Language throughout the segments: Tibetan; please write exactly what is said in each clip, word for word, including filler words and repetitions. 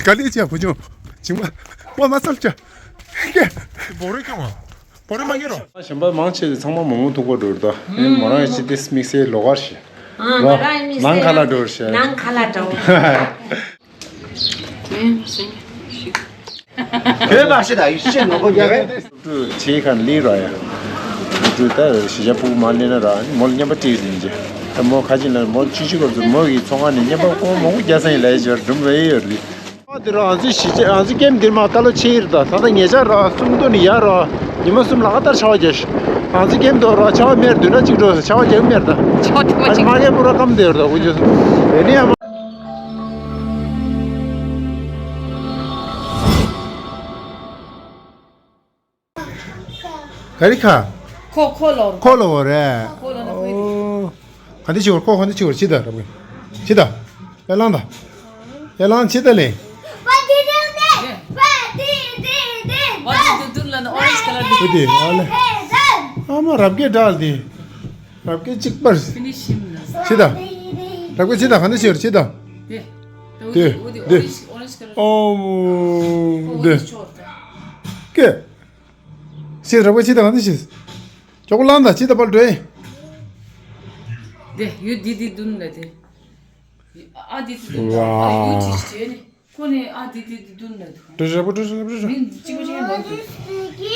ག་ལེ་ཅི་ཡ་བུ་ཆུང་། ཅིང་མ། མ་མ་ཚར་ཅི། ཀེ། བོ་རེ་ཁྱོང་། བོ་རེ་མ་ཁྱེར་རོ། གཞན་པ་མང་ཆེ་ཚང་མ་མོག་མོག་ཐུག་པ་འགྲོ་རེད་ད། ཨེ་མོ་རང་ཡང་ཅི་ཏིས་དམིགས་བསལ་ལོགས་ཀར་ཤི། ཨ་ང་རང་ཡང་དམིགས་བསལ་ནང་ཁ་ལ་འགྲོ་ཤི། ནང་ཁ་ལ་འགྲོ། བོད་པ་ཞིག་དང་ཡུལ་ཤེས་ནོར་བུ་རྒྱལ། ཆེ་ཁ་ལི་ར་ཡ། ད་གཞིས་ཆགས་ཕྲུ་གུ་མ་ལེན་ན་ར་མོ་ལ་རྔན་པ་སྤྲད་ཡིན་གྱི། ད་མོ་ཁ་ཅིག་ལ་མོ་ཆུང་ཆུང་སྐབས་སུ་མོ་གི་ཚོང་ཁང་ནས་རྔན་པ་ཁོང་མང་པོ་རྒྱག་ས་ཡིན་ལབ་ཡ་ཅིག་སྒྲུང་བས་ཡོད་རེད། ཨ་དེ་ར་ང་ཚོའི་གཞིས་ཆགས་ང་ཚོའི་ཀེམ་འདིར་མ་ལྟ་ལོ་ཕྱིན་ཡིན་ད། ད་ལྟ་ཉེ་ཆར་ར་སུམ་མདོ་ནས་ཡར་ར་ཉི་མ་གསུམ་ལ་ཀ་ཏར་ཆར་པ་རྒྱག་ཤག་ང་ཚོའི་ཀེམ་དུ་ར་ཆར་པ་མེར་བདུན་ཕྲག་གཅིག་འགྲོ་ཟེར། ཆར་པ་རྒྱག་མེར་ད། ཆར་པ་ཐིགས་པ་ཨ་ནི་གཅིག་མ་ཀེམ་པུ་ར་སྐམ་བསྡད་ཡོད་ད་ཁོ་ཚོ། དེ་ནས་ཡང་། ག་རི་ཁ། ཁོ་ཁོ་ལོར། ཁོ་ལོ་བོ་རེད། ཁོ་ལོ་ན་ཁོ་ཡི། ཨོ། ག་འདི་ཆི་བོར་ཁོ་ག་འདི་ཆི་བོར་ཕྱི་ད་ར་བོ། ཕྱི་ད། ཡ་ལང་ད། ཡ་ལང་ཕྱི་ད་ལེ། What do you do? What do you do? What do you do? ལ་ན་orange colour བུ་དེ་ཨ་ལེ། ཨ་མ་རབ་རྒྱས་འདྲ་ལ་དེ། རབ་རྒྱས་གཅིག་པར། ཕྱི་ད། རབ་རྒྱས་ཕྱི་ད་ག་འདི་ཆི་བོར་ཕྱི་ད། དེ། དེ། དེ། ཨོ། དེ། ཀེ། ཤེས་རབ་ཀྱི་ཅི་དང་ནི་ཤེས། ཅོག་ལང་དང་ཅི་དང་པར་འདྲེ། དེ་ཡུ་དི་དི་དུན་ལ་དེ། ཨ་དི་དི་དུན་ལ་ཨ་ཡུ་ཅི་ཅེ་ནི། ཁོ་ནི་ཨ་དི་དི་དི་དུན་ལ་དུ། འདྲེ་རེ་པོ་འདྲེ་རེ་པོ་འདྲེ། མིན་ཅི་གོ་ཅི་ཡང་མ་དུ།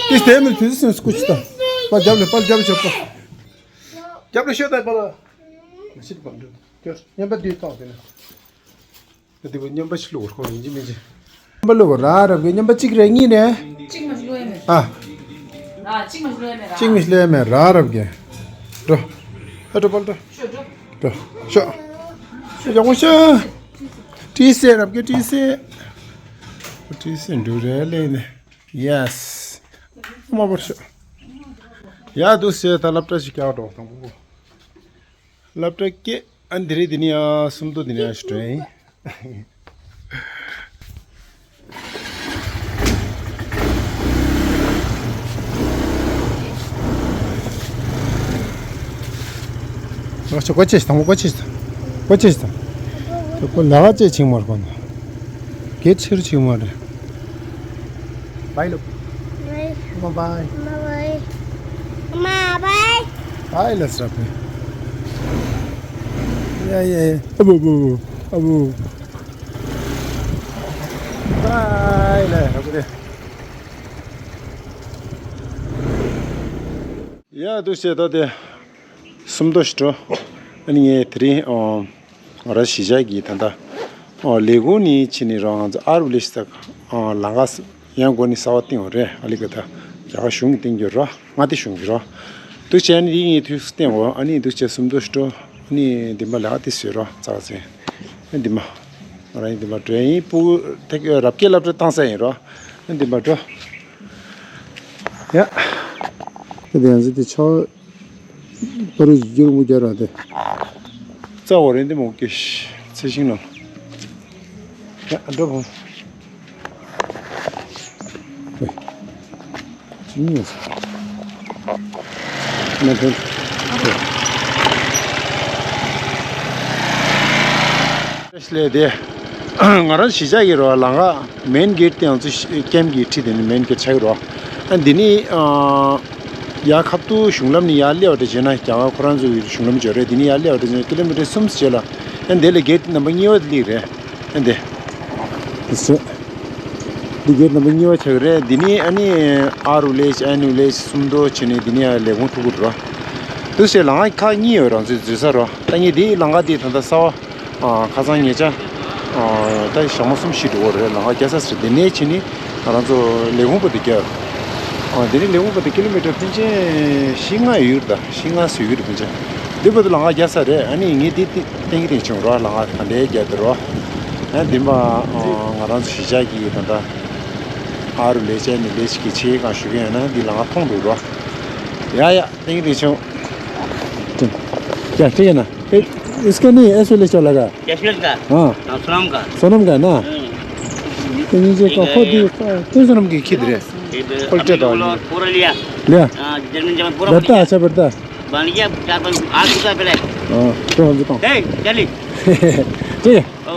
ཏི་སྟེ་མི་དུ་སི་སི་ཀུ་ཅི་དང་། པ་རྒྱབ་ལེ་པ་རྒྱབ་ཆོག་པ། རྒྱབ་ལེ་ཤོད་དང་པ་ལ། ཤི་པ་འདྲེ། ཀྱོ་ཉན་པ་དུས་ཐོག་དེ་ནི། དེ་བོ་རྔན་པ་ཞིག་བླུག་གོ་ཡིན་གཅིག་མིན་གཅིག་རྔན་པ་བླུག་གོ་ར་རབ་ཀྱི་རྔན་པ་གཅིག་རེ་གཉིས་རེ། གཅིག་མ་ཞིག་བླུག་ཡ་མེད། ཨ། ར་གཅིག་མ་ཞིག་བླུག་ཡ་མེད་ར། གཅིག་མ་ཞིག་བླུག་ཡ་མེད་ར་རབ་ཀྱི། འགྲོ། ཨ་འགྲོ་པར་འགྲོ། ཤོ་འགྲོ། འགྲོ། ཤོ། ཤོ་ཡག་པོ་ཤོ། ཏི་སེ་རབ་ཀྱི་ཏི་སེ། ཏི་སེ་འགྲོ་རེ་ལེ་ནེ། ཡེ་སི། མ་བར་ཤོ། ཡ་དུ་སེ་ད་སློབ་གྲྭ་ཞིག་རྒྱག་འགྲོ་དང་པོ། སློབ་གྲྭ་སྐད་ཨ་འདི་རེད། འདི་ནི་ཡ་སུམ་མདོ་འདི་ནི་ཡ་ཞུ་དྲན་ཡིན། ཨ་ཅོ་ཀོ་ཅེས་དང་ཀོ་ཅེས་དང་ཀོ་ཅེས་དང་ཀོ་ལ་ཅེ་ཆིང་མར་གོ་ན་གེ་ཆེར་ཆིང་མར་རེད། བའི་ལོ། བའི། མ་བའི། མ་བའི། མ་བའི། བའི་ལ་སྲབ་པའི། ཡ་ཡ་ཡ། ཨ་བུ་བུ་བུ། ཨ་བུ། བའི་ལ་སྲབ་པའི། ཡ་དུ་ཤེས་ད་དེ། སུམ་མདོ་ཞིག་འགྲོ། ཨ་ནི་ངས་དེ་རིང་ཨོ། ང་རང་གཞིས་ཆགས་ཀྱི་ད་ལྟ་ཨོ་ལས་ཁུངས་ནས་ཕྱིན་ནས་རང་ང་ཚོ་ཨ་རུ་ལས་ཞིག་ད་ཨོ་ལང་ཀ་ཡང་སྒོ་ནས་གསར་པ་བཏིང་བ་རེད། ཨ་ལི་ཀ་ད་རྒྱ་གར་གཞུང་གིས་བཏིང་རྒྱུ་རོ། མངའ་སྡེ་གཞུང་གིས་རོ། འདུག་བྱས་ནས་དེ་ངས་དུས་སུ་བཏིང་བ། ཨ་ནི་འདུག་བྱས་སུམ་མདོ་ཞིག་འགྲོ། ཨ་ནི་འདི་མ་ལ་དེ་བཟོས་རོ་ཙག་ཙེ། ཨ་འདི་མ་ང་རང་འདི་མ་འགྲོ་ཡིན། སྤུ་གུ་ཐད་ཀའི་རབ་རྒྱས་སློབ་གྲྭ་བཏང་ས་ཡིན་རོ། ཨ་འདི་མ་འགྲོ། ཡ། ཁྱེད་དེ་ཡང་ཟི་དེ་ཆོ། པ་རུ་རྒྱུར་མུ་རྒྱ་ར་དེ། རྩ་བ་རེད་འདི་མོ་ཀེ་ཤི་ཚེ་ཤིང་ལ། ཡ་འགྲོ་བོ། ཅི་ཉོས། ན་ཕན། ལས་དེ། ང་རང་གཞིས་ཆགས་ཀྱི་རོ་ལང་ཀ་མེན་གེ་ཊི་དེ་ང་ཚོ་ཀེམ་གྱི་ཁྲི་དེ་ནི་མེན་གེ་ཊི་ཆགས་ཀྱི་རོ། ཨ་འདི་ནི་ཡ་ཁབ་ཏུ་གཞུང་ལམ་ནི་ཡ་སླེབས་པ་དེ་བྱས་ན་རྒྱ་གར་ཁོ་རང་ཚོ་གི་གཞུང་ལམ་བརྗོད་རེད། འདི་ནི་ཡ་སླེབས་པ་དེ་བྱས་ན་ཀི་ལོ་མི་ཊར་གསུམ་བྱས་ལ། ཨ་འདི་ལ་གེ་ཊི་ནམ་བར་གཉིས་པ་དེ་སླེབས་རེད། ཨ་འདི། འདི་གེ་ཊི་ནམ་བར་གཉིས་པ་ཆགས་ཀྱི་རེད། འདི་ནི་ཨ་ནི་ཨ་རུ་ལེ་ཅི་ཨ་ནུ་ལེ་ཅི་སུམ་མདོ་བྱས་ནས་འདི་ནི་ཡ་ལས་ཁུངས་ཐུག་གི་རོ། འདུག་སེ་ལང་ཀ་ཁག་གཉིས་ཡོད་རང་ཚོའི་འཛུལ་ས་རོ། ད་ངས་འདི་ལང་ཀ་འདི་ད་ལྟ་གསར་པ། ཨ་ཁ་སང་ཉེ་ཆར། ཨ་ད་ཞག་མ་གསུམ་བཞི་འགྲོ་གི་རེད། ལང་ཀ་རྒྱག་ས་ཟེར། དེ་ནས་ཕྱིན་ནི་ང་རང་ཚོ་ལས་ཁུངས་བར་དུ་རྒྱག་ཨ་དེ་ནས་ལས་ཁུངས་བར་དུ་ཀི་ལོ་མི་ཊར་ཕལ་ཆེར་བཞི་ལྔ་ཡོད་རེད་ད། བཞི་ལྔ་ཙམ་ཡོད་རེད་ཕལ་ཆེར། འདི་བར་དུ་ལང་ཀ་རྒྱག་ས་རེད། ཨ་ནི་ངས་འདི་འདི་ཏན་གི་ཏན་བྱུང་རོགས། ལང་ཀ་ག་འདྲའི་རྒྱག་འདི་རོགས། ཨ་འདི་མ་ང་རང་ཚོ་གཞིས་ཆགས་ཀྱི་ད་ལྟ་ཨ་རུ་ལས་བྱེད་ནི་ལས་ཞིག་གི་ཆེད་གང་ཞུ་གི་ཡོད་ན་འདི་ལང་ཀ་མཐོང་འདུག་རོགས། ཡ་ཡ། Thank you, Richard. क्या ठीक है ना? ए, इसका नहीं, एसओएलएस वाला का। एसओएलएस का? हाँ। हाँ, सोनम का। सोनम का ना? हम्म। तो नीचे का खुद ही, कौन सोनम की खरीद रहे? ये तो खोल के अपने तो लोग पूरा लिया। लिया? हाँ, जमीन जमा पूरा बन बैठता, गया। अच्छा बैठता। बन गया, चार पाँच, आठ रुपया पहले। हाँ, तो हम बताओ। ए, चलिए। ठीक है। ओ।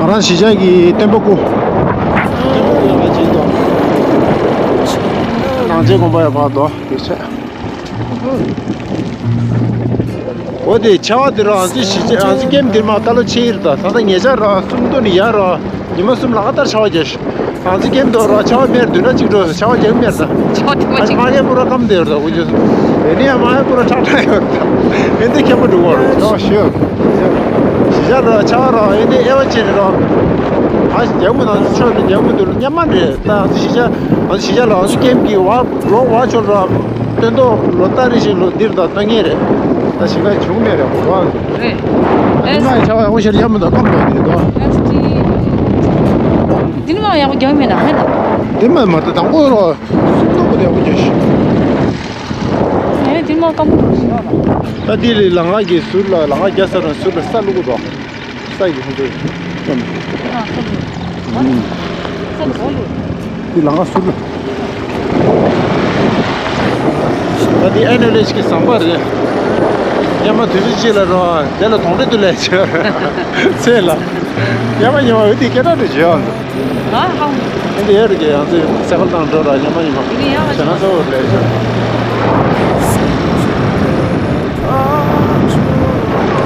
ང་རང་གཞིས་ཆགས་ཀྱི་སྟོན་པ་སྐུ། སྟོན་པ་སྐུ་ལ་ང་བྱེད་དོ། ནང་ཆེན་དགོན་པ་ཡང་བར་དོ་དེ་བྱས། འོ་དེ་ཆར་པ་དེ་རང་ཚོའི་གཞིས་ཆགས་རང་ཚོའི་ཀེམ་དེར་མ་ལྟ་ལོ་ཆེ་ཡིར་དང་ད་ལྟ་ཉེ་ཆར་རང་གསུམ་དུ་ནི་ཡར་རང་ཉི་མ་གསུམ་ལ་ཨ་ལྟར་ཆར་པ་རྒྱག་ཤག་རང་ཚོའི་ཀེམ་དུ་རང་ཆར་པ་མེར་བདུན་ཕྲག་གཅིག་འགྲོ་ཆར་པ་རྒྱག་མེར་དང་། ཆར་པ་དེ་མ་ཨ་ཅིག་མ་གེ་པུ་ར་སྐམ་དེ་ཡོད་དང་འུ་ཅོ་སུ། ཨེ་ནི་ཡང་མ་གེ་པུ་ར་ཁྲག་ཁྲག་ཡོད་དང་། ཨེ་འདི་ཁྱད་པར་འགྲོ་བར་ཆར་པ་ཞུ་ཡོད། གཞིས་ཆགས་རང་ཆར་པ་རང་ཨེ་འདི་ཨེ་བ་ཆེ་རེད་རང་། ཨ་རྒྱག་མི་དང་ཆོས་ལ་རྒྱག་མི་འདུག་སྙམ་མ་རེད་ད་གཞིས་ཆགས་ང་ཚོ་གཞིས་ཆགས་ལ་ང་ཚོ་ཀེམ་གྱི་བ་རོགས་བ་ཆོལ་ར། སྟོན་ཐོག་ལོ་ལྟར་རེ་བཞིན་ལོ་འདིར་དང་སྟོན་ངེས་རེད། ད་ཞིང་ཁ་བྱུང་མེད་རེད་གོ་བ། རེད། ཨེ། ང་ཡི་ཆ་བ་ཡག་པོ་ཤར་ཡ་མི་དང་སྐམ་དང་དེ་དོ། ཨེ་ཙི། འདི་ནི་མ་ཡག་པོ་རྒྱག་མེད་ན་ཧ་ན། འདི་མ་མ་ད་དང་པོ་རོ། སུམ་མདོ་པོ་དེ་ཡག་པོ་རྒྱག་ཤི། ཨེ་འདི་མ་སྐམ་པོ་རོ་ཤི་ཡ་ལ། ད་འདི་ལི་ལ་ང་གི་ཟུར་ལ་ལ་ང་རྒྱ་ས་རང་ཟུར་ལ་ས་བླུག་གོ་དོ། ས་ཡི་ཧུན་དུ་ཙམ། ཨ་ས་ལུ། ཨུམ། ས་ལུ་ལུ། འདི་ལ་ང་ཟུར་ལ། ད་འདི་ཨེ་ནུ་ལེ་ཤི་གི་ཟམ་པ་རེད། ཉི་མ་དུས་ཚོད་གཅིག་ལ་རོ་དེ་ལ་གདོང་འདྲེ་དུ་ལས་བྱོས། ཚེ་ལ། ཉི་མ་ཉི་མ་འོད་དེ་སྐད་གྲགས་རེ་བྱོས་ཨང་། ཨ་ཧང་། ཨེ་འདི་ཡོད་རེད་ཀྱི་ཡང་ཚོས་སེ་ཁལ་བཏང་འགྲོ་ར་ཉི་མ་ཉི་མ། འདི་ཡང་ཞེ་ན་གཙོ་བོར་ལས་བྱོས།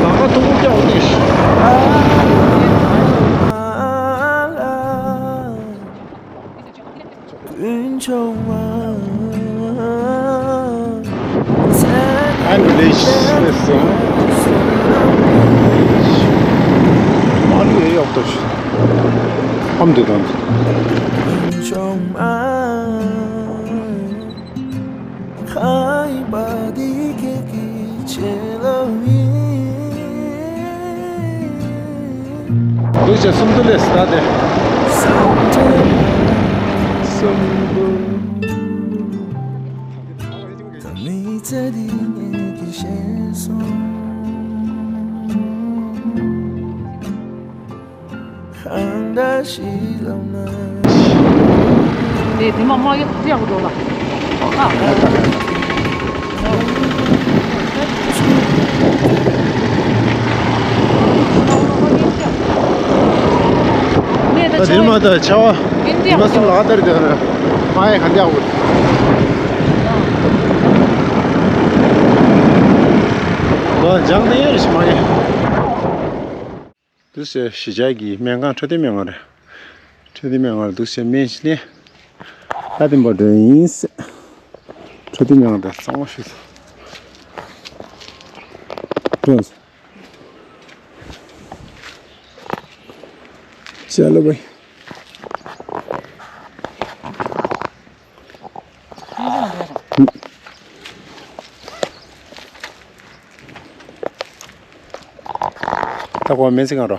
ལམ་ཁ་མཐུག་པོ་སྐྱག་འོ་དེ། ཨ་ནི་ལེ་ཤི་སོང་། ཨ་ནི་ཡོག་ཏོ་ཤི། ཨམ་དེ་དང་། འདུག་བྱས་སུམ་མདོ་ལས་ད་དེ། སུམ་མདོ། གང་འདྲ་ཞིག་ལབ་ན། དེ་དེ་མ་མ་ཡག་ཡག་འགྲོ་ལ། ཨ། ད་དེ་མ་ད་ཆ་བ། དེ་མ་སུ་ལག་དར་དེ་མ་ཡག་གང་འདྲ་འགྲོ། ལོ་འཇང་དེ་ཡོད་ཞིག་མ་ཡིན། འདུག་སེ་གཞིས་ཆགས་ཀྱི་སྨན་ཁང་འཕྲོད་བསྟེན་སྨན་ཁང་རེད། འཕྲོད་བསྟེན་སྨན་ཁང་རེད་འདུག་སེ་སྨན་ཞིག་ལས། ད་དེ་འབའ་འགྲོ་ཡིན་སེ། འཕྲོད་བསྟེན་སྨན་ཁང་དེ་གཙང་མ་ཞིག་འགྲོ་ཡིན་སེ། चलो भाई। ད་ཁོ་སྨན་རྩིས་ཁང་རོ།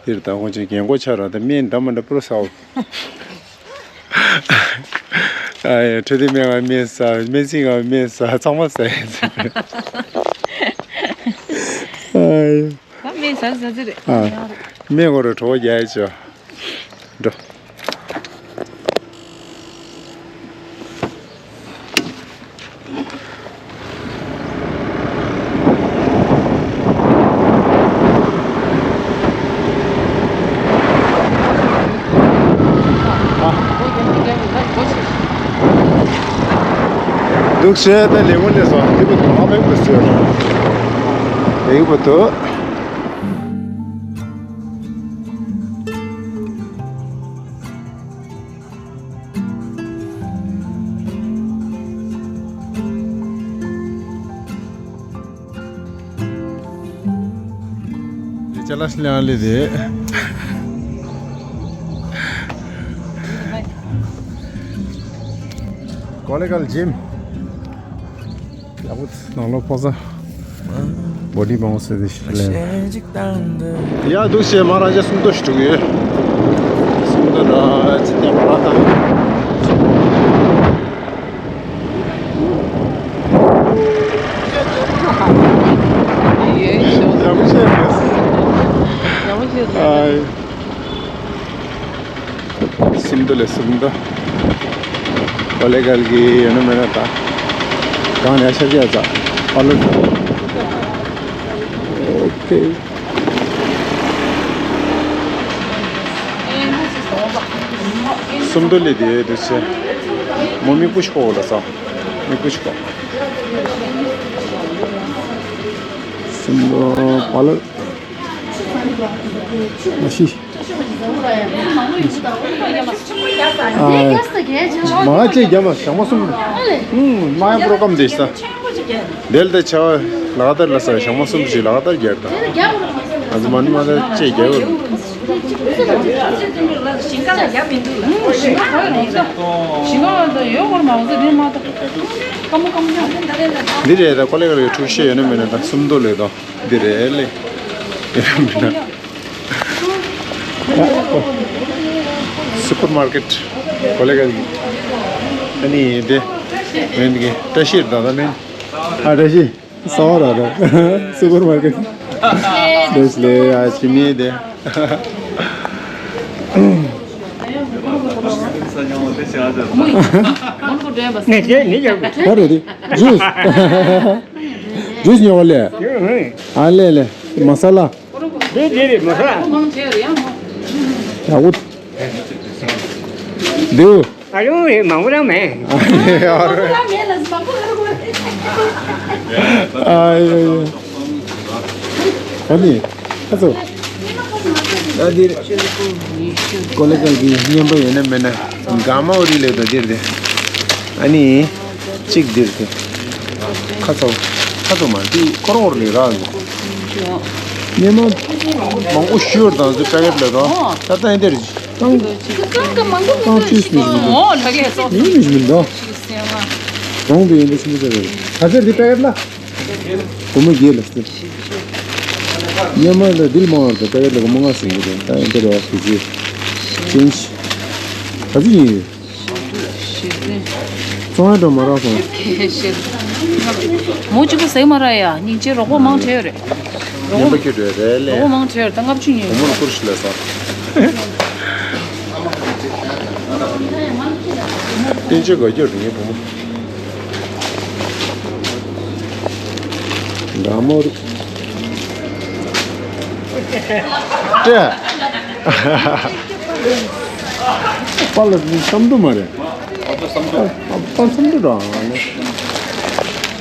འདིར་ད་ཁོ་ཅིག་རྒན་གོག་ཆགས་རོ། ད་སྨན་འདྲ་མི་འདྲ་པུ་རུ་ཟ་འོ། ཨ་ཡ། འཕྲོད་བསྟེན་སྨན་ཁང་སྨན་ཟ། སྨན་རྩིས་ཁང་སྨན་ཟ། ཚང་མ་ཟ་ཡིན་ཟེར། ཨ་ཡ། ད་སྨན་ཟ་ཟ་ཟེར་རེད། ཨ། སྨན་ཁོ་རང་གྲོད་ཁོག་རྒྱགས་ཡས་བྱོས། འགྲོ། འདུག་བྱས་ད་ལེགས་པོ་ལས་སོ། འདི་པོ་འདུག་མ་ཕེབས་པ་ཟེར། ལེགས་པོ་འདུག་ཅ་ལག་ལེན་ལེ་དེ། ཀོ་ལེ་གལ་ཇིམ། ཡག་པོ་ནང་ལོགས་ཕོ་ས། བོ་ཌི་མང་སེ་དེ་ཤི་ལེན། ཡ་འདུག་བྱས་མ་རང་ཅག་སུམ་མདོ་ཞིག་འགྲོ་གི་ཡོད། སུམ་མདོ་འདྲ་ཅི་ལྟ་བ་ལ་ད། ཡག་པོ་བྱས་རེད། ཨའི། སུམ་མདོ་ལས་སུམ་མདོ། ཀོ་ལེ་གལ་གྱི་ཡོད་ན་མེད་ན་ད། གང་ནས་ཤར་རྒྱག་ཙ། ཨ་ལོ། ཨོ་ཁེ། སུམ་མདོ་ལས་དེ་དུ་ཆེ། མོ་མིག་པུ་ཤོ་ལ་ས། མིག་པུ་ཤོ། སུམ་མདོ་པ་ལོ། ཨ་ཤི། ཨ། མ་ཅེ་རྒྱ་མ་ཞག་མ་གསུམ། ཨུམ། མ་ཡ་པོ་རོ་ཀམ་དེ་ས། དེལ་ད་ཆ་ལག་བསྟར་ལ་ས་ཞག་མ་གསུམ་ཞིག་ལག་བསྟར་རྒྱལ་ད། ཨ་ཙི་མ་ནི་མ་ད་ཅེ་རྒྱལ་བོ། འདི་རེད་ད་ཀོ་ལེ་གལ་གྱི་ཕྲུ་གུ་ཤེས་ཡོད་ན་མེད་ན་ད་ཕྲུ་གུ་ཤེས་ཡོད་ན་མེད་ན་ད་སུམ་མདོ་ལས་དང་། འདི་རེད་ལེ། སུ་པར་མར་ཀེཊ། ཀོ་ལེ་གལ་གྱི། ཨ་ནི་དེ། མེན་གི་བཀྲ་ཤིས་དང་ད་མེན། ཨ་བཀྲ་ཤིས། སོ་ར་ར། སུ་པར་མར་ཀེཊ། བཀྲ་ཤིས་ལེ། ཨ་ཅི་མི་དེ། ནས་དེ་ནི་ཡག་པོ། ག་རེ་རེད། ཇུས། ཇུས་ཉོ་བ་ལས། ཨ་ལེ་ལེ། མ་ས་ལ། དེ་དེ་རེད་མ་ས། ཡག་པོ། འདུག་ཨ་ཡོང་རེད་མང་པོ་རང་མེད། ཨ་ཡོ་ཡོ། ཨ་ནི། ཁ་ཚོ། ཨ་འདིར། ཀོ་ལེ་གལ་གྱི་བརྙན་པ་ཡོད་ན་མེད་ན། ག་མ་འོ་རི་ལས་དོ་འདིར་དེ། ཨ་ནི། གཅིག་འདིར་དེ། ཁ་ཚོ། ཁ་ཚོ་མ་འདི་ཁོ་རང་ལས་རག་ཡོད། ཉི་མ། མང་པོ་ཞུ་དང་ཚོ་པེ་ཀེཊ་ལས་དང་། ད་ལྟ་འདིར། ཏང་། ཏང་ཅུས་མི་མི་འདུག་མི་མི་མི་འདུག་གོང་དུ་ཡིན་འདུག་ཆུ་མི་ཚོ་རེད། ད་ཚེ་འདི་པེ་ཀེཊ་ལ། སྒོར་མོ་བརྒྱད་ལ་སྟེར། ཉི་མ་ལ་འདིར་མང་བར་དུ་པེ་ཀེཊ་ལ་སྒོར་མོ་ལྔ་ཟིན་གྱི་རེད། ད་འདིར་བ་སུ་ཚེ། ཅན་ཤི། ག་ཚོད་ཡིན་ཡོད། ཙོང་ཡ་འགྲོ་མ་རག་སོང་། མོ་གཅིག་པུ་ཟས་མ་རག་ཡ། སྙིང་རྗེ། རོགས་པ་མང་དྲགས་ཡོད་རེད། རོགས་པ་མང་དྲགས་ཡོད་རེད་ལེ། རོགས་པ་མང་དྲགས་ཡོད་རེད། ད་ལྔ་བཅུ་ཉོས་ཡོད། བུ་མོར་བསྐུར་ཞིག་ལས་སོང་། སྙིང་རྗེ་དགའ་སྐྱོ་རེད་ངའི་བུ་མོ། འདྲ་མོ་རེད། ཏྲེ། པཱ་ལགས་བསམ་དུ་མ་རེད། པཱ་བསམ་དུ་རང་ལ།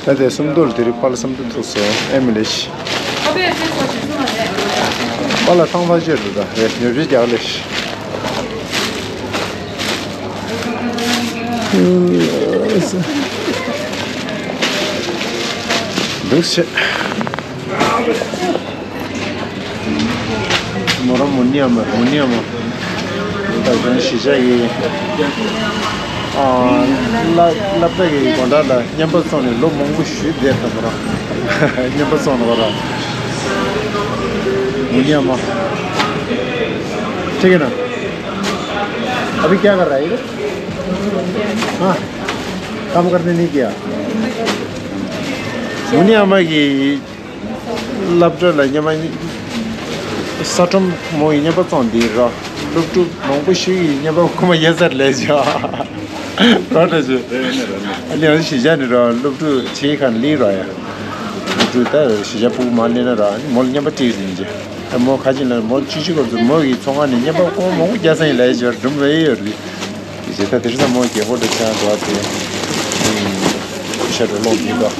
ད་དེ་སུམ་མདོ་ལ་དེ་རིང་པཱ་ལགས་སུམ་མདོ་ཐུག་སོང་། ཨེ་མི་ལེ་ཤི། པཱ་ལགས་ཐང་ཐང་བྱས་འདུག་ད་རེད། ཉོ་ཆ་རྒྱག་ལེ་ཤི། འདུག་བྱས། མོ་རང་མོ་ནི་ཨ་མ་མོ་ནི་ཨ་མ། ད་གཞན་གཞིས་ཆགས་ཀྱི་ཨ་སློབ་སློབ་གྲྭ་གི་སྒོ་འགྲམ་ལ་བརྙན་པར་སོང་ནས་ལོ་མང་པོ་ཞིག་བསྡད་ད་མོ་རང་བརྙན་པར་སོང་ནས་མོ་རང་མོ་ནི་ཨ་མ། ठीक है ना? अभी क्या कर रहा है ये? हाँ, काम करने नहीं गया। མོ་ནི་ཨ་མ་གི་སློབ་གྲྭ་ལ་སྔོན་མ་ས་ཁྲོམ་མོ་ཡི་བརྙན་པར་བཙོང་འདི་ར། སློབ་ཕྲུག་མང་པོ་ཞིག་གི་བརྙན་པར་ཁོ་མ་ཡ་སར་ལས་བྱ། ར་འདྲ་ཞིག་ཨ་ནི་ཡང་གཞིས་ཆགས་ནས་ར་སློབ་ཕྲུག་ཆེ་ཁ་ལི་ར་ཡ། སློབ་ཕྲུག་ད་གཞིས་ཆགས་ཕྲུ་གུ་མ་ལེན་ན་ར་མོ་ལ་བརྙན་པར་སྤྲད་ཟིན་རྗེས། ད་མོ་ཁ་ཅིག་ལ་མོ་ཆུང་ཆུང་སྐབས་སུ་མོ་གི་ཚོང་ཁང་ནས་བརྙན་པར་ཁོང་མང་པོ་རྒྱག་ས་ཡིན་ལས་བྱ་སྒྲུང་བས་ཡོད་རེད། དེ་རྗེས་ད་དེ་རིང་ད་མོ་རྒྱལ་པོ་འདྲ་ཆགས་འདུག་དེ། ཤ་འགྲོ་ལོག་མི་འདུག་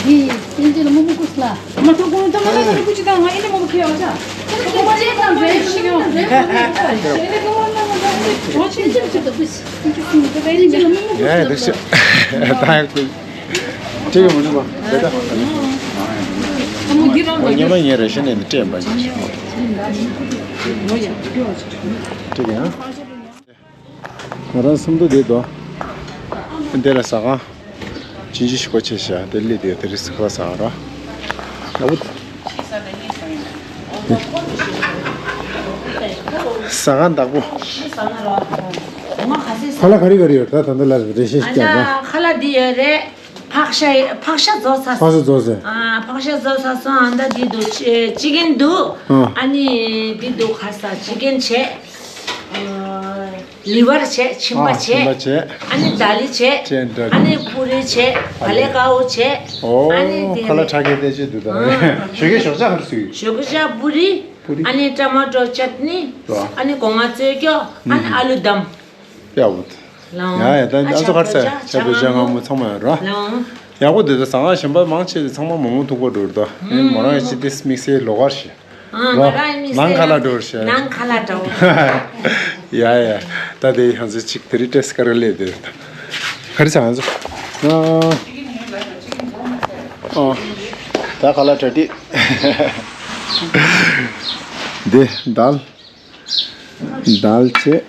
དེ་དེ་འདྲ་ལ་མོ་མོ་ཀུ་སླ། མ་ཐུག་གོང་ད་མ་ལ་ལ་ཀུ་ཅི་དང་ང་ཨེ་ནི་མོ་མོ་ཁེ་ཡོང་ཆ། ཁོ་ཁོ་ཅེ་དང་རེ་ཤི་ཡོང་། ཨེ་ནི་ཀོ་མ་མ་མ་མ་ཅི་ཅི་ཅི་ཅི་ཅི་ཅི་ཅི་ཅི་ལ་མོ་མོ་ཀུ་སླ། ཡ་དེ་ཤི་ད་ཡ་ཀུ། ཁྲིད་ཡོང་མི་འདུག་པ། དེ་ད། ཉི་མ་ཉེ་རེ་ཤི་ནས་འདི་སྤྲད་པ་ཡིན། ཁྲིད་ཡང་། ང་རང་སུམ་མདོ་དེ་དོ། འདི་ལ་ཟ་ཁང་། ཅིན་ཅི་ཞིག་གོ་ཆེ་ཤ་དེ་ལི་དེ་དེ་རི་སི་ཁ་ཟ་ཁང་ར། ལ་བུ། ཟ་ཁང་བདག་པོ། ཁ་ལག་ག་རེ་ག་རེ་ཡོད་ད་ད་འདི་ལ་རེ་ཞིག་ཨ་ཅག་ན། ཁ་ལག་འདི་ཡོད་རེད། ཕག་ཤ་ཕག་ཤ་རྫོགས་ཚར། ཕག་ཤ་རྫོགས་ཚར། ཨ་ཕག་ཤ་རྫོགས་ཚར་སོང་། ཨ་ད་འདི་འདུག་ཅི་ཅི་ཀན་འདུག་ཨ་ཨ་ནི་འདི་འདུག་ཁ་ས་ཅི་ཀན་བྱས། ཨ་ལི་ཝར་བྱས། མཆིན་པ་ཨ་མཆིན་པ་བྱས། བྱས། ཨ་ནི་དཱ་ལི་བྱས། བྱས་འདྲ་ཨ་ནི་པུ་རི་བྱས། བ་ལེ་ཀའོ་བྱས། ཨོ་ཨ་ནི་དེ་ཁ་ལག་ཁྲ་རྒྱན་བསྟན་བཅོས་འདུག་ད། ཨ་ཞོགས་ཀས་ཞོགས་ཇ་ག་རེ་ཟོས། ཞོགས་ཀས་ཇ་པུ་རི། པུ་རི། ཨ་ནི་ཊ་མ་ཊོ་ཅཊ་ནི། རོ། ཨ་ནི་སྒོ་ང་རྩོལ་སྐྱོ། ཨ་ནི་ཨ་ལུ་དམ། ཡ་འོ། ལའང་། ཡ་ཡ་ད་ཨ་ཨ་ཚོ་ཆ་ཁར་ཚ་ཆ་བོད་ཇ་ང་མོ་ཚང་མ་ཡོད་ར། ལའང་། ཡག་པོ་འདུག་ད་ཟ་ཁང་གཞན་པ་མང་ཆེ་ཚང་མ་མོག་མོག་ཐུག་པ་འགྲོ་ར་ད། ཨེ་མོ་རང་ཡི་ཅི་ཏིས་དམིགས་བསལ་ལོགས་ཀར་ཞིག་ཨ་རོ། ང་རང་ཡི་དམིགས་བསལ་ནང་ཁ་ལག་འགྲོ་ཞེས། ནང་ཁ་ལག་འགྲོ། ཡ་ཡ། ད་དེ་ཧང་ཟི་ཅིག་དེ་རི་ཏེས་ཀར་ལེ་དེ། ག་རི་ཚ་ཧང་ཟི། ཨ། ཨ། ད་ཁ་ལག་གྲ་སྒྲིག་དེ་དཱལ། དཱལ་བྱས།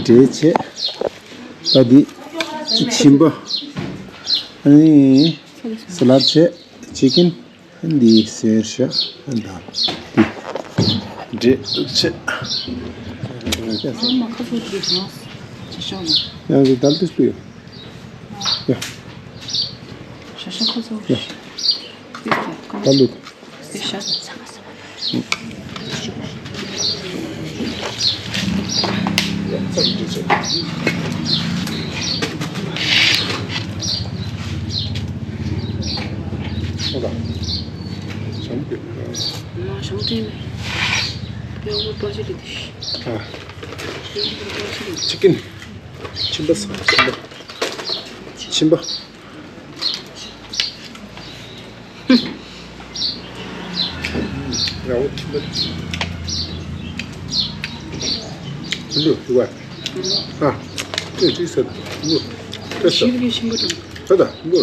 འབྲས་བྱས། ད་འདི་མཆིན་པ། ཨ་ནི་ས་ལད་བྱས། ཅི་ཀིན། འདི་སེར་ཤ། དཱལ། འདི་འབྲས་བྱས། ཡང་འདི་དཱལ་དུ་སྤུས། ཡ། ད་ལུག་ཅི་ཀིན། མཆིན་པ་ཟ། མཆིན་པ། མཆིན་པ། ཡ་འོ་མཆིན་པ། ལུ་ལུ་བ། ཨ། ཏེ་ཏེ་ཟ། ལུ། ཏེ་ཟ། ཞིབ་ཀྱི་ཞིམ་པོ་དང་། ད་ད་ལུ།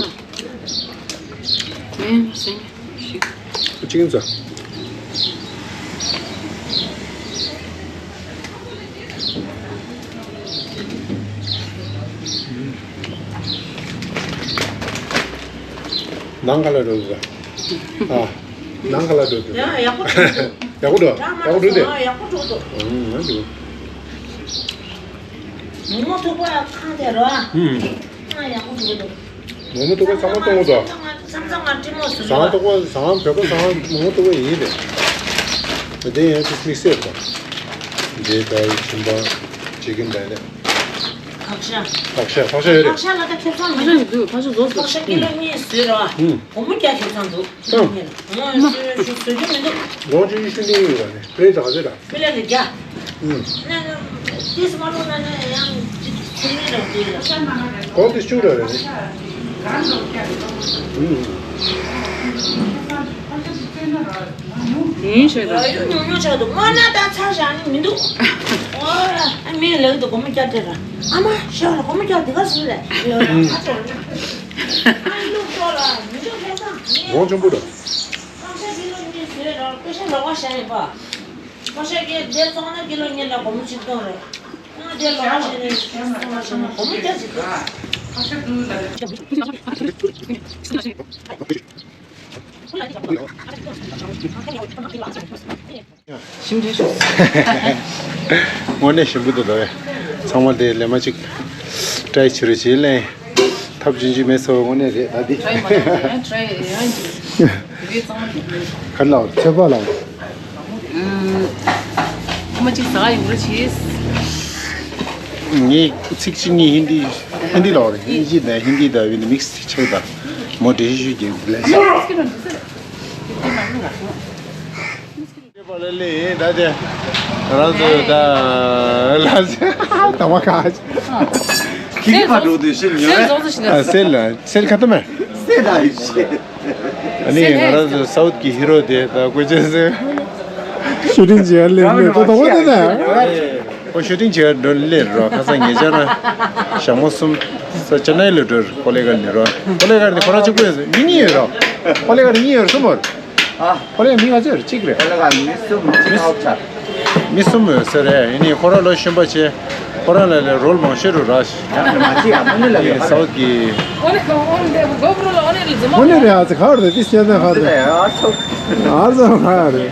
མེན་སེང་ཞིག་ཅི་ཀིན་ཟ། ནང་ཁ་ལ་འགྲོ་དུས། ཨ། ནང་ཁ་ལ་འགྲོ་དུས། ཡ་ཡག་པོ་འགྲོ། ཡག་པོ་འགྲོ། ཡག་པོ་འགྲོ་དེ། ཡག་པོ་འགྲོ་དོ། ཨང་ང་འགྲོ། མོག་མོག་ཐུག་པ་ཁང་དེ་རོ། ཨང་། ཨ་ཡག་པོ་འགྲོ་དོ། མོག་མོག་ཐུག་པ་ཚང་མ་གཏོང་གི་འདུག་བསམ་བློ་ང་བསམ་བློ་ང་སྤྲིན་མོ་ཟུག་ཟངས་མདོག་པོ་ཟངས་བོད་པ་ཟངས་མོག་མོག་ཐུག་པ་ཡིན་རེད། དེ་ཡང་དེ་དམིགས་བསལ་དང་། འབྲས་དང་མཆིན་པ་ཅི་ཀིན་དང་ནས། ཕག་ཤ། ཕག་ཤ་ཕག་ཤ་ཡོད་རེད། ཕག་ཤ་ལ་ད་ཁེ་བཟང་ཕག་ཤ་མི་འདུག་ཕག་ཤ་བཟོ་ཕག་ཤ་ཀི་ལོ་གཉིས་བཟོས་ར། ཨང་། སྒོར་མོ་བརྒྱ་ཁེ་བཟང་འདུག་ཨང་། ཨང་། བཟོས་བཟོས་རྒྱུ་མི་འདུག་སྒོར་བཅུ་ཉི་ཤུ་ནི་ཡོད་ར་ནི་པེ་ད་ག་ཚོད་ར། ཕི་ལ་ལི་རྒྱ། ཨུམ། ན་ན། ཏིས་མ་ལོ་ན་ན་ཡང་ཅི་ཚུལ་མིན་རོ་ཏི་ལ། གོང་དུ་བཅུག་ར་རེད། ཨུམ། ཡིན་ཞེས་དང་། ཡོད་ཉུང་ཉུང་ཆགས་འདུག་སྔོན་ན་ད་ཚར་བཞག་ནི་མི་འདུག་ཨོ་ཨ་མའི་ལག་ཏུ་སྒོར་མོ་བརྒྱ་སྤྲད་ར། ཨ་མ་ཤོག་ལ་སྒོར་མོ་བརྒྱ་འདི་ག་སུ་རེད། ཨ་ལུག་ཤོག་ལ་མི་འདུག་ཁེ་བཟང་། གོང་ཆེན་པོ་ར། ཁང་ཚན་འདི་ལོ་གཉིས་བཟོས་ར། ཀུ་ཤ་ལོག་པ་བྱས་ཡིན་པ། ཀུ་ཤ་གི་དེ་བཙོང་ན་ཀི་ལོ་གཉིས་ལ་སྒོར་མོ་ཆིག་སྟོང་རེད། ང་དེ་ལོག་པ་བྱས་ནས་བཙོང་བ་བྱས་ན་སྒོར་མོ་བརྒྱ་ཅིག་འདུག་ཞིམ་ཐུང་ཞིག་དངོས་གནས་ཞིམ་པོ་འདུག་ད་བས། ཚང་མ་དེ་ལས་མ་གཅིག་ཀྲའི་བྱེད་རོགས་བྱེད་ལེ། ཐབས་ཇི་འཇི་མེད་ཚོ་དངོས་གནས་རེད་ད་འདི། ཀྲའི་མ་ཡང་ཀྲའི་ཡང་ཡང་ཡང་ཡང་ཡང་ཡང་ཡང་ཡང་ཡང་ཡང་ཡང་ཡང་ཡང་ཡང་ཡང་། ག་ལ་ཚོད་པ་ལ། ཨམ། ཁོ་མ་གཅིག་ཟ་ཡིན་འགྲོ་བྱེད། ངས་ཚིག་གཅིག་གཉིས་ཧིན་དི། ཧིན་དི་ལ་རེད། ཨིན་ཇི་དང་ཧིན་དི་དང་ཝིད་མིག་སི་ཆགས་དང་། མོ་འདྲེ་ཞུ་རྒྱུ་ལས་ས། ལས་པ་ལ་ལས་ད་དེ། རང་ཚོ་ད་ལ་ཟེ་ད་མ་ཁ། ཁྱི་ཁྱི་ཕ་འགྲོ་དུས་ཤི་ཉོ་བས། ཨ་སེལ་ལ་སེལ་ཁ་ཏོ་མེ། སེལ་ད་ཡི་ཤི། ཨ་ནི་ང་རང་ཚོ་སའུ་ཐི་གི་ཧི་རོ་དེ་ད་ཀོ་ཅན་ཟེར། ཤུ་ཊིང་བྱེད་ཡ་ལེན་ནས་ད་དོ་བ་དེ་ད། ཁོ་ཤུ་ཊིང་བྱེད་ཡ་འགྲོ་ལེ་རོ་ཁ་སང་ཉེ་ཆར་ན་ཞག་མོ་གསུམ་ས་ཅེ་ནའི་ལ་འགྲོ་ཁོ་ལེ་ག་ནི་རོ་ཁོ་ལེ་ག་ནི་ཁོ་རང་གཅིག་པུ་ཡོད་མི་གཉིས་ཡོད་རོ། ཁོ་ལེ་ག་ནི་གཉིས་ཡོད་རོ་གསུམ་མོ་རོ། ཨ། ཁོ་ལེ་མི་ང་ཚོ་རེ་གཅིག་རེད། ཁོ་ལེ་ག་མི་གསུམ་གཅིག་ཨའུ་ཆ། མི་གསུམ་ཡོད་ཟེར་རེད། ཡིན་ནི་ཁོ་རང་ལོ་གཞོན་པ་ཆེ། ཁོ་རང་ལ་ལས་རོལ་མང་ཤོས་རུ་ར་ཤི། ཡང་མ་ཅི་ཡང་མོ་ནི་ལ་ཡོད་ས་ཨུ་ཐི་གི། མོ་ནི་རེད་ཨ་ཙི་ཁ་རུ་དེ་ཤེས་ན་ཁ་རུ། ཨ་ཙི་ཁ་རུ། རེད་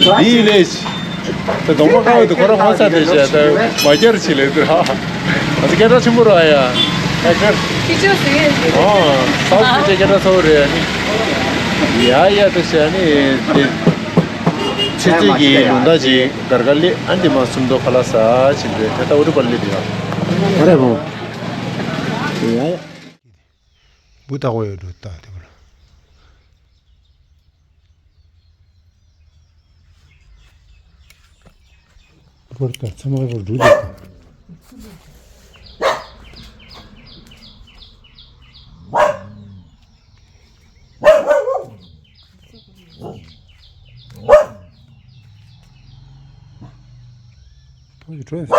དེ་ལས། ད་གདོང་པ་ཁ་བའི་དུ་ཁོ་རང་ངོ་ཚ་དེ་བྱས་ད་མ་རྒྱར་ཕྱི་ལས་དུ་ར། ང་ཚོ་སྐད་གྲགས་ཆེན་པོ་ར་ཡ། ཨ་ཁར། ཁྱི་ཆོས་ཟེར་ཡས་ཟེར། ཨོ། སའུ་ཐི་ཁྱི་ཆོས་སྐད་གྲགས་ཚ་བོ་རེད་ཨ་ནི། ཡ་ཡ་དུ་བྱས་ཨ་ནི་དེ། ཚེ་ཚེ་གི་ལུང་ད་ཅིག་གར་གར་ལེ་ཨ་འདི་མ་སུམ་མདོ་ཁ་ལ་ས་ཕྱིན་པས་དེ་ལྟ་བུ་རུ་པར་ལེ་དུ་ཡ། ཨ་རེ་བོ། ཡ་ཡ། བུ་ཐག་པ་ཡོད་འགྲོ་ལྟ་དེ་བར། བོར་ལྟ་ཚང་མ་བོར་འགྲོ་འདུག་ཕ་གི་གྲོས།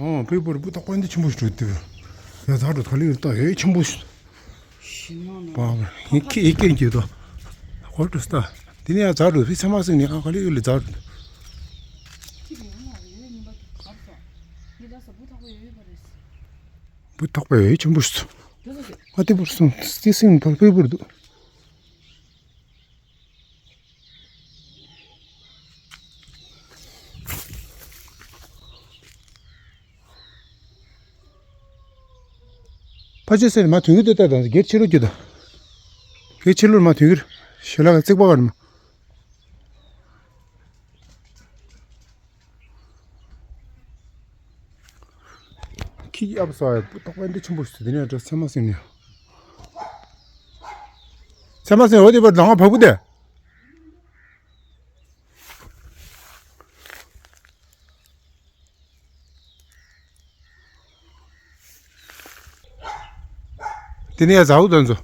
ཨོ་པི་པོར་བུ་ཐག་པ་འདི་ཆེན་པོ་ཞིག་འགྲོ་དུས། ཡ་ད་འགྲོ་ཐ་ལི་ཡོད་ད་ཡོད་ཆེན་པོ་ཞིག་ཞི་མོ་ནོ། པ་པ་ཡིན་ཁྱི་ཡིན་ཁྱི་ཡིན་ཁྱི་དོ། ཧོ་ཏུ་སྟ། དེ་ནས་ཡ་ཛ་འགྲོ་ཕི་ཚ་མ་སིང་ནས་ཨ་ཁ་ལི་ཡོད་ལི་ཛ་འགྲོ། ཁྱི་གི་ཡང་ལ་ཡོད་ཉིན་པ་གར་སོང་། འདི་ད་ས་བུ་ཐག་པ་ཡོད་ཡོད་པ་རེད། བུ་ཐག་པ་ཡོད་ཆེན་པོ་ཞིག་སོང་། ཨ་དེ་བུར་སོང་དེ་སིང་ཕར་པི་པོར་འདུག་ཕ་ཆེ་སེར་མ་དུང་གི་ལྟོས་ལྟ་དང་སྒེར་ཕྱི་ལོགས་ཀྱི་དང་། སྒེར་ཕྱི་ལོགས་མ་དུང་གིར་ཞལ་ལག་རྩིག་པ་གར་མ། ཁྱི་ཨབ་སོ་ཡ་བུ་ཐག་པ་འདི་ཆེན་པོ་ཞིག་དེ་ནས་འགྲོ་ཚེ་མ་སེང་ནས། ཚེ་མ་སེང་འོ་དེ་བར་ལང་བ་བ་བུ་དེ། དེ་ནས་ཡ་ཛའུ་དོན་ཚོ།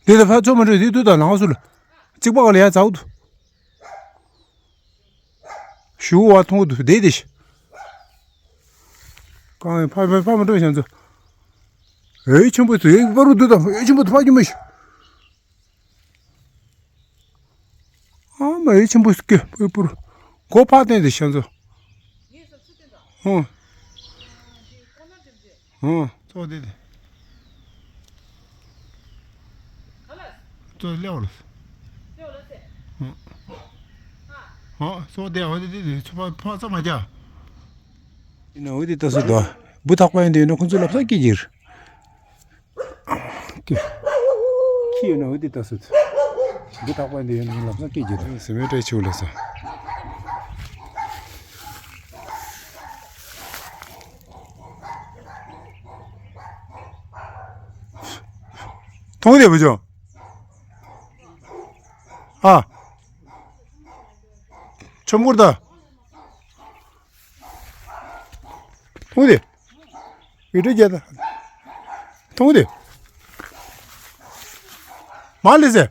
དེ་ལ་ཕ་ཚོ་མ་འདྲ་དེ་དུ་དང་ལང་སུ་ལ། གཅིག་པ་ག་ལ་ཡ་ཛའུ་དུ། ཞུ་བ་མཐོང་དུ་བདེ་བདེ་ཤི། གང་ཡིན་ཕ་ཕ་ཕ་མ་འདྲ་ཞན་ཚོ། ཨེ་ཆེན་པོ་དུ་ཨེ་པ་རུ་དུ་དང་ཨེ་ཆེན་པོ་དུ་ཕ་གི་མི་ཤི། ཨ་མ་ཡི་ཆེན་པོ་སྐྱེ་པུར་པུར། མགོ་ཕག་སྟེང་དེ་ཤ་ཚོ། ཧོ། ཧོ། ཙོ་དེ་དེ། ཙོ་ལེའོ་ལོ། ཧོ། ཙོ་དེ་ཧོ་དེ་དེ་དེ་ཚོ་ཕ་ཕ་ཙ་མ་ཅ། ཡིན་ན་འོ་དེ་ལྟ་སུ་དོ། བུ་ཐག་པ་ཡིན་དེ་ཡིན་ན་ཁོང་ཚོ་ལབ་ས་སྐྱེ་གྱིར། ཁྱི་ཡོད་ན་འོ་དེ་ལྟ་སྲིད། འདི་ཐག་པ་འདི་ཡོད་ན་ལམ་སང་སྐད་ཀྱི་རེད། སེ་མེད་སྤྲད་ཆུ་ལ་ས། མཐོང་དེ་བུ་ཆུང་། ཨ། ཆོམ་སྐོར་ད། མཐོང་དེ། ཡུལ་གྲུ་རྒྱལ་དང་། མཐོང་དེ། མ་ལི་ཟེ།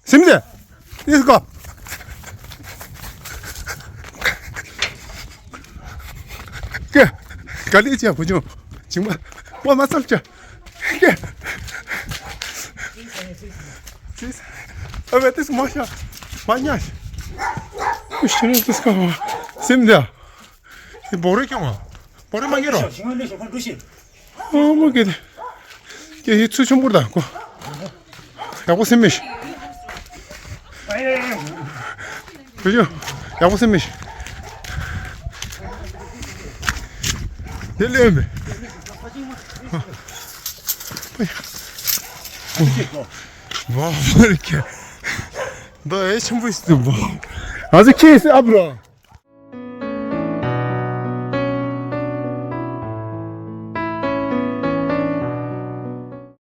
སིམ་ཟེ། ཨིས་ཀོ། ཀེ། ག་ལེ་ཅི་ཡ་བུ་ཆུང་། ཇིང་མ། ཝ་མ་ཙམ་ཅི། ཀེ། ཨ་བེ་ཏིས་མ་ཤ། མ་ཉ། ཨུ་ཤི་རེ་ཏིས་ཀ་བ། སེམས་དེ། ཨི་བོ་རེ་ཀྱང་བ། བོ་རེ་མ་ཉེ་རོ། ཨོ་མ་ཀེ། ཀེ་ཡི་ཚུ་ཆུང་པོ་ད་ཀོ། ཡག་པོ་སེམས་མེད། བུ་ཆུང་། ཡག་པོ་སེམས་མེད། དེ་ལས་མེད། བ་བ་རེ་ཀེ། ད་ཨེ་ཆེན་པོ་ཞིག་འདུག་བ། ང་ཚོ་ཁྱེད་སེ་ཨབ་རོ།